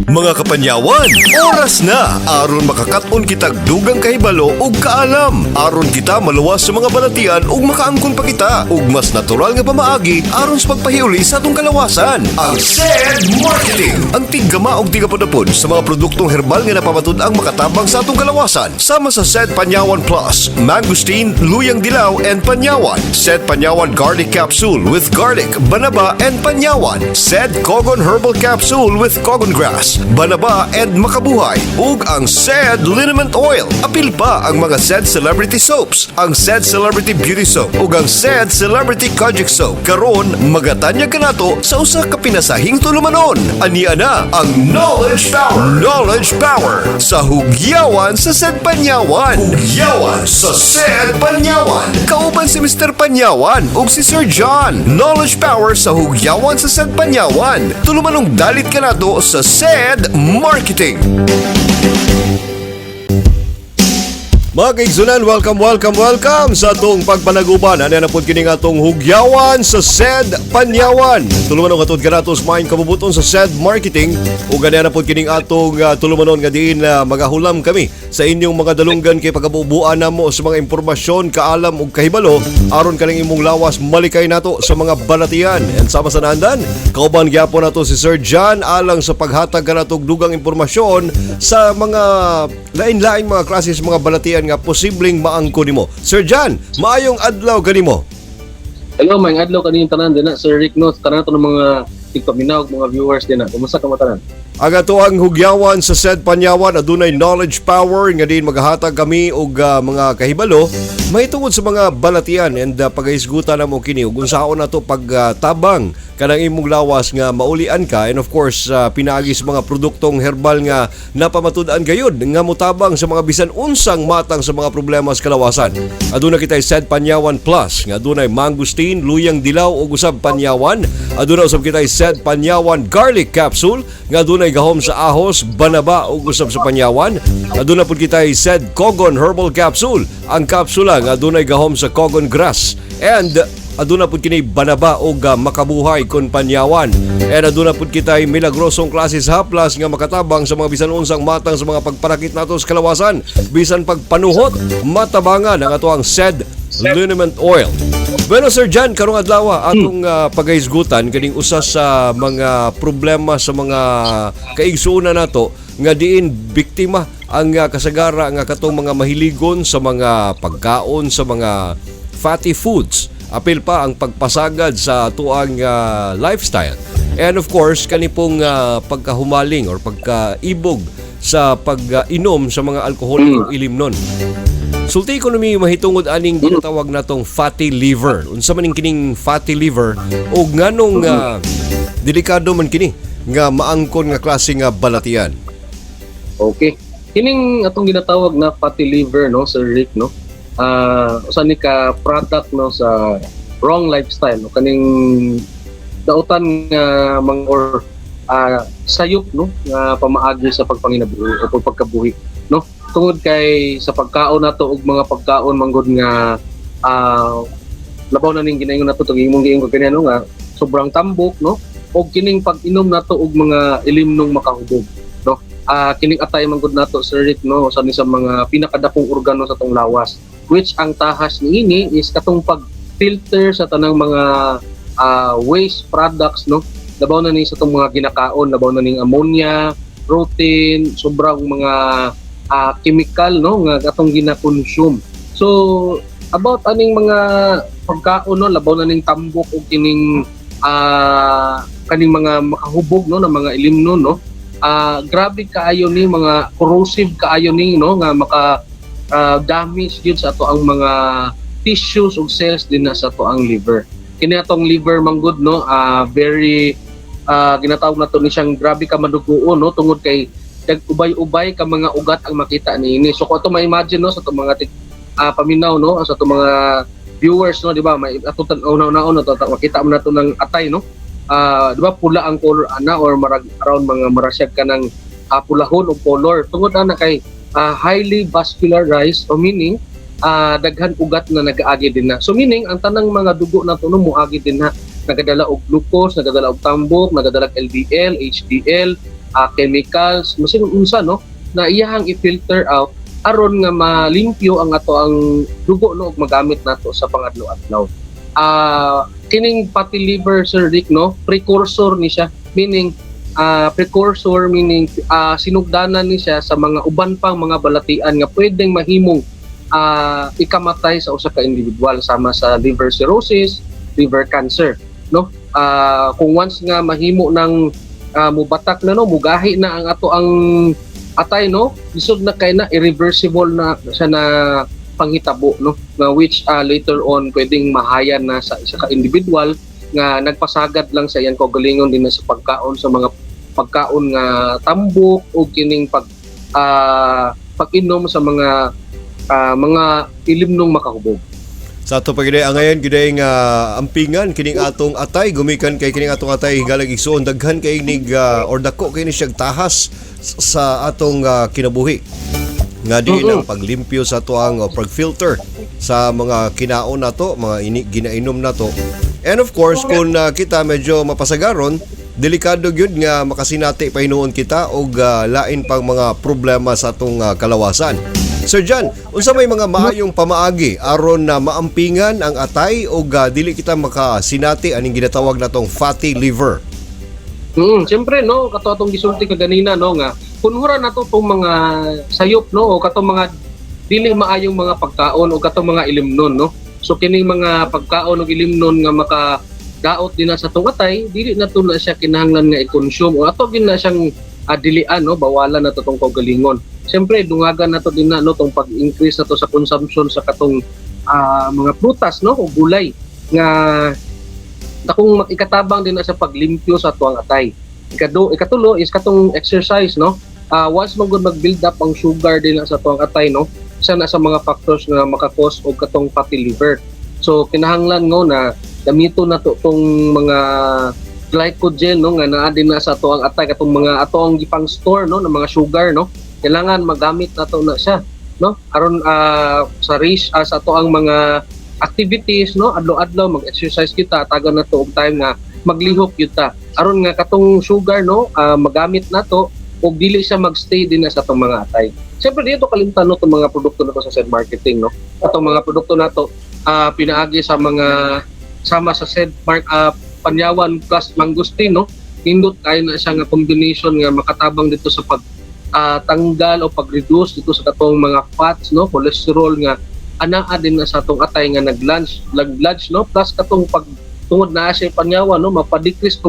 Mga kapanyawan, oras na aron makakaton kitag dugang kahibalo ug kaalam. Aron kita maluwas sa mga balatian ug makaangkon pa kita ug mas natural nga pamaagi aron sa pagpahiuli sa atong kalawasan. Ang SED Marketing, ang tiggama og tigapudapod sa mga produktong herbal nga napamatud-ang makatabang sa atong kalawasan. Sama sa SED Panyawan Plus, Mangosteen, Luyang Dilaw and Panyawan. SED Panyawan Garlic Capsule with garlic, banaba and panyawan. SED Kogon Herbal Capsule with Kogon Grass, banaba and makabuhay. Ug ang SED Liniment Oil. Apil pa ang mga SED Celebrity Soaps, ang SED Celebrity Beauty Soap ug ang SED Celebrity Kojic Soap. Karon magatanyag kanato sa usa ka pinasahing tulumanon. Ania na ang Knowledge Power. Knowledge Power sa Hugyawan sa SED Panyawan. Hugyawan sa SED Panyawan. Kauban si Mr. Panyawan ug si Sir John. Knowledge Power sa Hugyawan sa SED Panyawan. Tulumanong dalit kanato sa SED Marketing. Mga kaigsunan, welcome, welcome, welcome sa atong pagpanaguban. Ano na po kining atong hugyawan sa SED Panyawan. Tulumanon katod kanato sa maayong kabubuton sa SED Marketing. Ug ano na po kining atong tulumanon nga diin magahulam kami sa inyong mga dalunggan kay pagabubuan namo sa mga impormasyon, kaalam ug kahibalo aron kaning imong lawas malikay nato sa mga balatian. And sama sa naandan, kauban gyapon nato si Sir John alang sa paghatag kanato og dugang impormasyon sa mga lain-laing mga klase sa mga balatian nga posibleng maangko nimo. Sir John, maayong adlaw kanimo. Hello, maayong adlaw kaninyong tanan din na, Sir Rick, no, tanan to ng mga tigpaminaw, mga viewers din na. Kumusta ka mo tanan? Ang ato ang hugyawan sa SED Panyawan adunay knowledge power nga din maghahatag kami og mga kahibalo mahitungod sa mga balatian and pagahisgutan namo kini ug unsaon nato pagtabang kanang imong lawas nga maulian ka and of course pinaagi sa mga produktong herbal nga napamatud-an gayud nga motabang sa mga bisan unsang matang sa mga problema sa kalawasan. Aduna kitay SED Panyawan Plus nga adunay mangosteen, luyang dilaw ug usab panyawan. Aduna usab kitay SED Panyawan Garlic Capsule nga adunay gahom sa ahos, banaba ug usab sa panyawan. Aduna pud kitay SED Kogon Herbal Capsule, ang kapsula nga adunay gahom sa Kogon Grass and aduna pud kini banaba og makabuhay kon panyawan. And aduna pud kitay milagrosong klase sa haplas nga makatabang sa mga bisan unsang matang sa mga pagparakit nato sa kalawasan, bisan pagpanuhot, matabangan ang ato ang SED Liniment Oil. Bueno, Sir John, karong adlaw atong pagahisgutan kining usa sa mga problema sa mga kaigsuonan nato nga diin biktima ang kasagara nga katong mga mahiligon sa mga pagkaon sa mga fatty foods. Apil pa ang pagpasagad sa tuang lifestyle. And of course, kani pong pagkahumaling or pagkaibog sa pag-inom sa mga alkoholik o ilimnon. Sulti ko nami mahitungod aning ginatawag natong fatty liver. Unsa man ning kining fatty liver o nganong delikado man kini nga maangkon nga klase nga balatian? Okay. Kining atong ginatawag na fatty liver, no, Sir Rick, no. Usa ni ka product, no, sa wrong lifestyle, no, kaning dautan nga mga or sayop, no, nga pamaagi sa pagpanginabuhi o pagkabuhi, no, tungod kay sa pagkaon nato og mga pagkaon manggod nga labaw na ning ginaingon nato tong imong giingon kanina, no, nga sobrang tambok, no, og kining pag-inom nato og mga ilimnong makahubog, no. Kining atay manggod nato, Sir Rick, no, usa ni sa mga pinakadakong organo sa atong lawas, which ang tahas niini is katong pag-filter sa tanang mga waste products, no, labaw na ni sa atong mga ginakaon, labaw na ning ammonia, protein, sobrang mga chemical, no, nga atong gina-consume. So about aning mga pagkaon, no, labaw na ning tambok ug kining kaning mga makahubog, no, na mga ilimnon, no, grabe kaayo ni mga corrosive kaayo ni, no, nga maka damage gyud sa ato ang mga tissues ug cells din na sa ato ang liver. Kini atong liver manggod, no, very ginatawag nato ni siyang grabe ka maduguon, no, tungod kay ubay-ubay ka mga ugat ang makita niini. So kung ato ma-imagine, no, sa atong mga paminaw, no, sa atong mga viewers, no, di ba, may ato una-una to makita mo nato ng atay, no. Di ba pula ang color ana or marag around mga marasyag ka ng pulahon o color tungod ana kay highly vascularized o meaning daghan ugat na nagaagi din na. So meaning ang tanang mga dugo nato, no, moagi din na, nagadala og glucose, nagadala og tambok, nagadala og LDL, HDL, chemicals, masin unsa, no, na iyahang i-filter out aron nga malimpyo ang ato ang dugo, no, ug magamit nato sa pangadlaw-adlaw. Kining fatty liver, Sir Rick, no, precursor ni siya, meaning precursor meaning sinugdanan ni siya sa mga uban pang mga balatian nga pwedeng mahimong ikamatay sa usa ka individual, sama sa liver cirrhosis, liver cancer, no? Kung once nga mahimo ng mubatak na, no, mugahi na ang ato ang atay, no, lisod na kay na, irreversible na siya na panghitabo, no, nga which later on pwedeng mahayan na sa isa ka individual nga nagpasagad lang sa iyang kaugalingon din na sa pagkaon sa mga pagkaon nga tambok o kining pag-inom sa mga ilimnong makahubog. Sa ato pa gid ang ngayon gid nga ampingan kining atong atay, gumikan kay kining atong atay, higalag igsuon, daghan kay nig or dako kay ni siyag tahas sa atong kinabuhi nga diin ang paglimpyo sa atoang o pag-filter sa mga kinaon nato, mga ginainom nato. And of course, kung kita medyo mapasagaron, delikado gyud nga makasinati pa hinuon kita og lain pang mga problema sa atong kalawasan. Sir John, unsa may mga maayong pamaagi aron na maampingan ang atay og dili kita makasinati aning ginatawag natong fatty liver? Siyempre, no, kato atong gisulti kaganina, no, nga kunhura nato tong mga sayop, no, o katong mga dili maayong mga pagkaon o katong mga ilimnon, no. So kining mga pagkaon og ilimnon nga maka daot din na sa atong atay, dili na to na siya kinahanglan nga i-consume o ato gin na siyang dilian, no, bawalan na to tong kaugalingon. Siyempre, dungagan na to din na, no, tong pag-increase na to sa consumption sa katong mga prutas, no, o gulay nga akong ikatabang din na sa paglimpyo sa tuang atay. Ikatulo is katong exercise, no. Once man gud mag-build up ang sugar din na sa tuang atay, no, isa na sa mga factors nga maka-cause og katong fatty liver. So kinahanglan ngo na gamito na to tong mga glycogen, no, nga naa din na sa tuang atay, katong mga ato ang gipang store, no, ng mga sugar, no. Kailangan magamit na to na siya, no, aron sa race sa ato ang mga activities, no, adlaw-adlaw mag-exercise kita, tagan na to og time nga maglihok gyud ta aron nga katong sugar, no, magamit nato ug dili siya magstay din na sa atong mga atay. Siyempre dito kalimtan, no, tong mga produkto nato sa said marketing, no. Atong mga produkto nato pinaagi sa mga sama sa said mark Panyawan plus mangosteen, no. Nindot kayo na siya nga combination nga makatabang dito sa pag tanggal o pag-reduce dito sa katong mga fats, no, cholesterol nga anaa din na sa atong atay nga nag-lodge, no, plus katong pag tungod na siya panyawan, no, mapa-decrease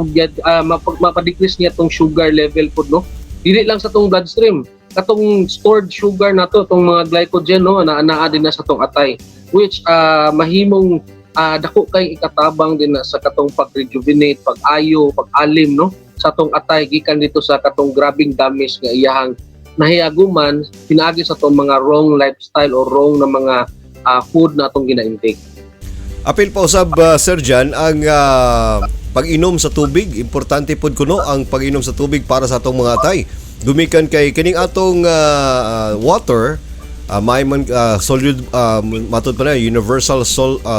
niya tong sugar level pud, no, dili lang sa tong bloodstream, katong stored sugar nato, tong mga glycogen, no, na anaa din na sa tong atay, which mahimong dako kay ikatabang din na sa katong pag-rejuvenate, pag-ayo, pag-alim, no, sa tong atay gikan dito sa katong grabing damage nga iyahang nahiaguman pinaagi sa tong mga wrong lifestyle o wrong na mga food na atong gina-intake. Apil pa usab, Sir Jan, ang pag-inom sa tubig, importante pod kuno ang pag-inom sa tubig para sa atong mga atay. Gumikan kay kining atong water, may man solid, matud pa na universal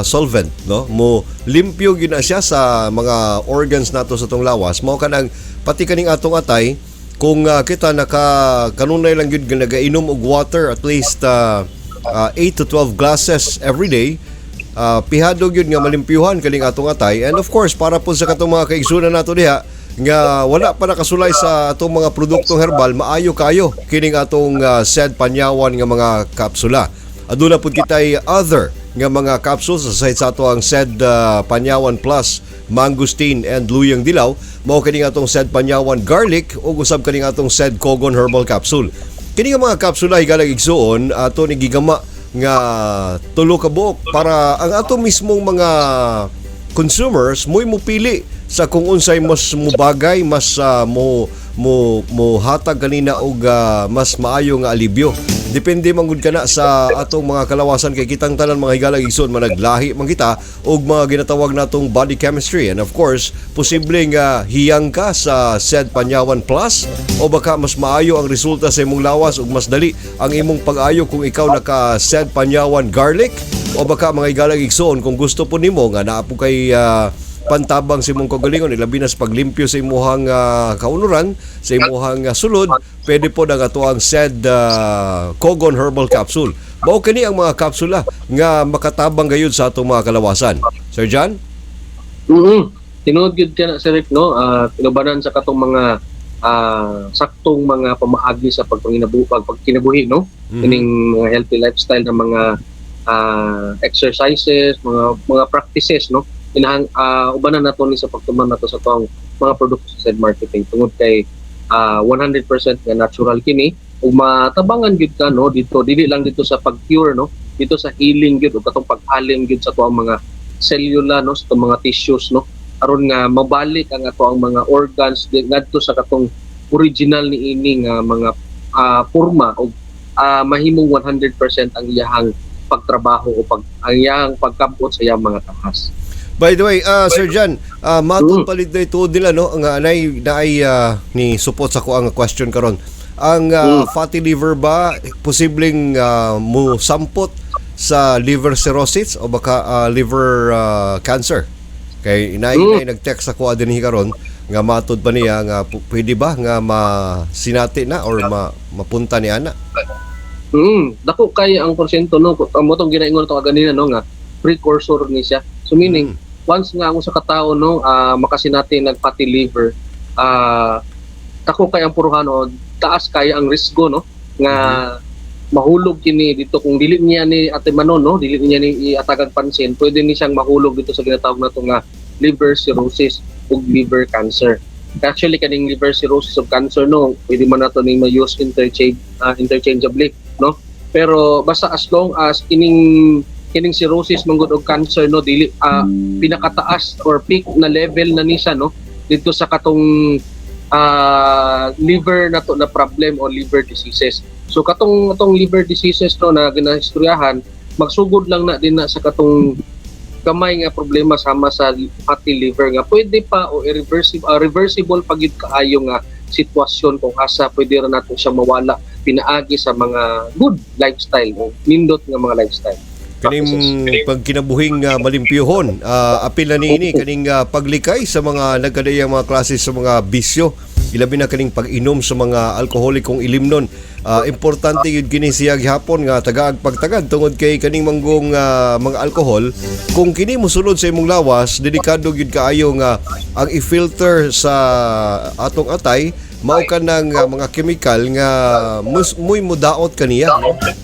solvent, no, mo limpyo gyud na siya sa mga organs nato sa atong lawas. Mao kanang pati kaning atong atay, kung kita naka kanunay lang gyud nga nagainom og water at least 8 to 12 glasses every day, pihado gyud nga malimpyuhan kaning atong atay. And of course, para po sa katong mga kaigsunan nato diha nga wala pa nakasulay sa atong mga produktong herbal, maayo kayo kining atong said Panyawan nga mga kapsula. Aduna pud kitay other nga mga capsules aside sa ato ang said Panyawan Plus Mangosteen and Luyang Dilaw, mao kining atong said Panyawan Garlic ug usab kaning atong said Kogon Herbal Capsule. Kini nga mga kapsula, higalag igsuon, ato ni gigama nga tulo ka buok para ang ato mismong mga consumers mo'y mupili sa kung unsay mas mubagay, mas mo mo mo hatag kanina og mas maayo nga alibyo. Depende man gud kana sa atong mga kalawasan, kay kitang tanan, mga higalag igsoon, managlahi man kita og mga ginatawag natong body chemistry. And of course, posible nga hiyang ka sa said Panyawan Plus o baka mas maayo ang resulta sa imong lawas ug mas dali ang imong pag-ayo kung ikaw naka said Panyawan Garlic, o baka, mga higalag igsoon, kung gusto po nimo nga naa po kay pantabang sa imong kaugalingon, ilabi na sa paglimpyo sa imuhang kaunuran, sa imuhang sulod. Pwede po ang atoang SED Kogon Herbal Capsule. Mao kini ang mga kapsula nga makatabang gayud sa atong mga kalawasan. Sir John? Tinuod gyud ka na, Sir Rick, no? Inubanan sa katong mga saktong mga pamaagi sa pagkinabuhi, no? Kining mga healthy lifestyle ng mga exercises, mga practices, no? Inahang ubanan nato ni sa pagtuman nato sa tuang mga produkto sa SED Marketing tungod kay 100% nga natural kini ug matabangan gyud ka, no, dito, dili lang dito sa pag-cure, no, dito sa healing gyud ug katong pag-alim gyud sa tuang mga selula, no, sa tuang mga tissues, no, aron nga mabalik ang ato ang mga organs ngadto sa katong original ni ini nga mga forma og mahimong 100% ang iyahang pagtrabaho o ang iyahang pagkabot sa iyang mga tahas. By the way, Sir John, matod palit na ito nila, no, nga anay naay ni support sa ko ang question karon. Ang fatty liver ba posibleng mo sampot sa liver cirrhosis o baka liver cancer? Kay inay inay nag-text ako dinhi karon nga matod pa niya nga pwede ba nga masinati na or mapunta ni ana? Dako kay ang porsyento, no, ang motong ginaingon to kaganina, no, nga precursor ni siya. So meaning once nga ang usa ka tawo, no, makasinati nag fatty liver, dako kay ang puruhan o taas kay ang risgo, no, nga mahulog kini dito kung dili niya ni ate manon, no, dili niya ni iatagag pansin, pwede ni siyang mahulog dito sa ginatawag nato nga liver cirrhosis ug liver cancer. Actually, kaning liver cirrhosis ug cancer, no, pwede man nato ning ma-use interchangeably, no, pero basta as long as kining kining cirrhosis manggod og cancer, no, dili pinakataas or peak na level na ni siya, no, dito sa katong liver nato na problem o liver diseases. So katong atong liver diseases, no, na ginaistoryahan, magsugod lang na din na sa katong gamay nga problema sama sa fatty liver nga pwede pa o irreversible, reversible pa gyud kaayo nga sitwasyon kung asa pwede ra nato siya mawala pinaagi sa mga good lifestyle o nindot nga mga lifestyle Kaning practices. Pagkinabuhing malimpyuhon, apil na niini kaning paglikay sa mga nagkadayang mga klase sa mga bisyo, ilabi na kaning pag-inom sa mga alkoholikong ilimnon. Importante yun kini siya gihapon nga tagaag pagtagad tungod kay kaning manggong mga alkohol, kung kini mosulod sa imong lawas, delikado gyud kaayo nga ang i-filter sa atong atay mao ka ng mga chemical nga muy mudaot kaniya.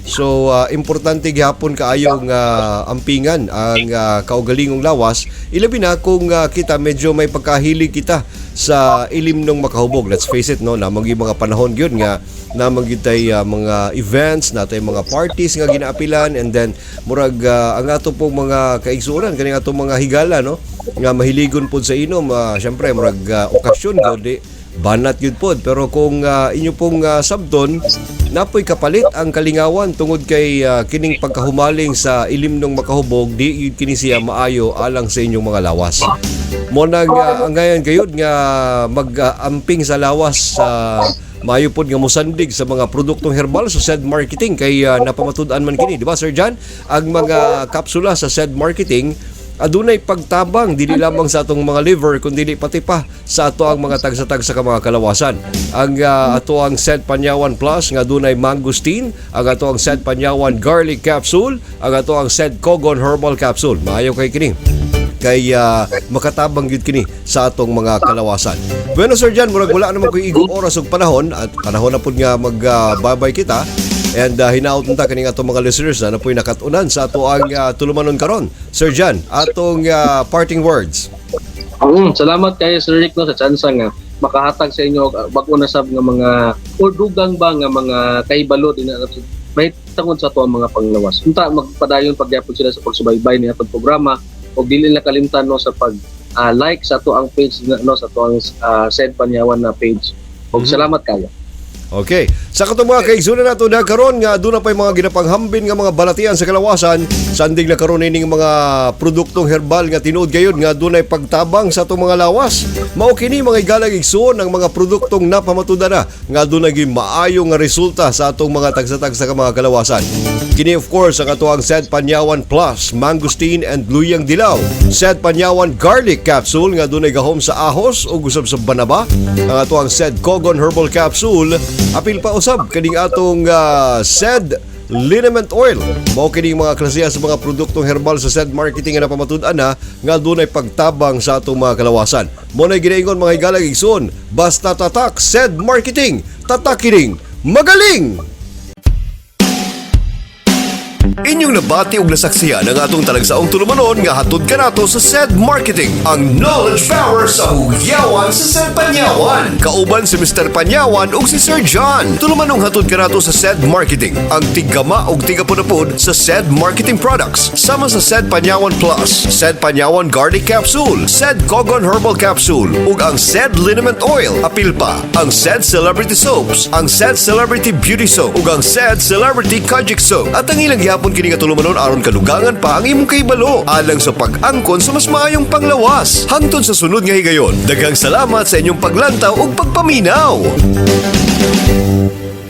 So importante gihapon kaayo nga ampingan ang kaugalingong lawas, ilabi na kung kita medyo may pagkahilig kita sa ilimnong makahubog. Let's face it, no, namang yung mga panahon gyud nga namang gyud tay mga events natay, mga parties nga ginaapilan, and then murag ang ato pong mga kaigsuonan, kaning atong mga higala, no, nga mahiligon pod sa inom, syempre murag okasyon gyud di banat gyud pod. Pero kung inyo pong sabton, napoy kapalit ang kalingawan tungod kay kining pagkahumaling sa ilimnong makahubog, di gyud kini siya maayo alang sa inyong mga lawas. Mo nang ang ngayon gayud nga mag-amping sa lawas sa maayo pod nga mosandig sa mga produktong herbal sa SED Marketing kay napamatud-an man kini, di ba, Sir John? Ang mga kapsula sa SED Marketing adunay pagtabang dili lamang sa atong mga liver kundi pati pa sa ato ang mga tagsa-tagsa ka mga kalawasan. Ang ato ang SED Panyawan Plus nga adunay mangosteen, ang ato ang SED Panyawan Garlic Capsule, ang ato ang SED Kogon Herbal Capsule. Maayo kay kini kay makatabang gyud kini sa atong mga kalawasan. Bueno, Sir John, murag wala naman ko'y igong oras ug panahon at panahon na pud nga mag bye-bye kita. And hinaot ta kaning atong mga listeners na napoy nakatunan sa ato ang tulumanon karon. Sir John, atong parting words. Salamat kayo, Sir Rick, no, sa tsansa nga makahatag sa inyo og bag-o na sab nga mga or dugang ba nga mga kahibalo din na may tungod sa ato ang mga panglawas. Unta magpadayon pagyapon sila sa pagsubaybay ni atong programa ug dili na kalimtan, no, sa pag like sa ato ang page na, no, sa ato ang SED Panyawan na page. Ug salamat kayo. Okay. Sa katong mga kaigsunan nato na karon nga aduna pay mga ginapanghambin nga mga balatian sa kalawasan, sanding na karon ining mga produktong herbal nga tinuod gayud nga adunay pagtabang sa atong mga lawas. Mao kini, mga higalang igsoon, ang mga produktong napamatudan na nga adunay gyud maayo nga resulta sa atong mga tagsa-tagsa ka mga kalawasan. Kini, of course, ang atoang Sed Panyawan Plus, Mangosteen and Luyang Dilaw. Sed Panyawan Garlic Capsule nga adunay gahom sa ahos ug usab sa banaba. Ang atoang Sed Kogon Herbal Capsule, apil pa usab kaning atong Sed Liniment Oil. Mao kini mga klasiya sa mga produktong herbal sa Sed Marketing nga napamatud-an na nga dunay pagtabang sa atong mga kalawasan. Mao na ginaingon, mga higalang igsoon, basta tatak Sed Marketing, tatak kining magaling! Inyong nabati og nasaksihan ang atong talagsaong tulumanon nga hatod kanato sa Sed Marketing, ang knowledge power sa hugyawan sa Sed Panyawan. Kauban si Mr. Panyawan ug si Sir John. Tulumanong hatod kanato sa Sed Marketing, ang tiggama ug tigapunapod sa Sed Marketing products. Sama sa Sed Panyawan Plus, Sed Panyawan Garlic Capsule, Sed Kogon Herbal Capsule, ug ang Sed Liniment Oil. Apil pa ang Sed Celebrity Soaps, ang Sed Celebrity Beauty Soap, ug ang Sed Celebrity Kojic Soap. At ang ilang gihapon kini nga tulumanon aron kadugangan pa ang imong kahibalo alang sa pag-angkon sa mas maayong panglawas. Hangtod sa sunod nga higayon, daghang salamat sa inyong paglantaw ug pagpaminaw.